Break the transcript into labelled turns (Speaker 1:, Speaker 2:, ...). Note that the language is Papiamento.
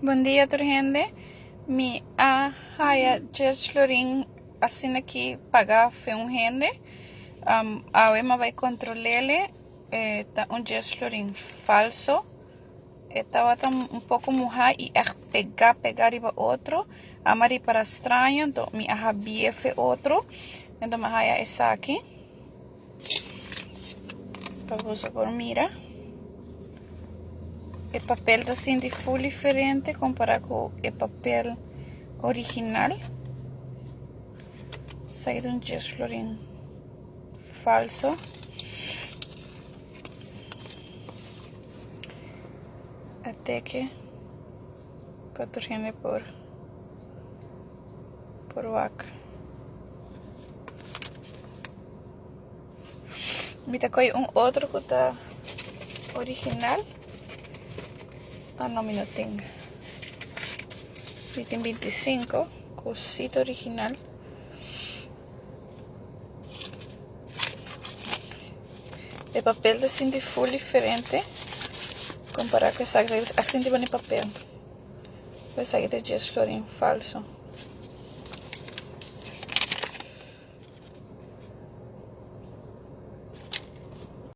Speaker 1: Bon dia tur hende. Mi a haya djes florin asina ki paga fe un hende. Awe mi a bai kontrol'ele e ta un djes florin falso. E tabata un poko muha i ègt pegá pegá riba otro. A mi a ripara straño anto mi a habié fe otro. Anto mi a haya esaki pa boso por mira. E papel ta sinti ful diferente compara cu e papel original. Esaki ta un djes florin falso. A teke pa tur hende por por wak. Mi ta coge un otro cu ta original. Ah no, mi no tin. Mi tin 25 cu si ta original. E papel ta sinti full diferente compara cu esaki. Esaki sinti bani papel. Pero esaki ta djes florin falso.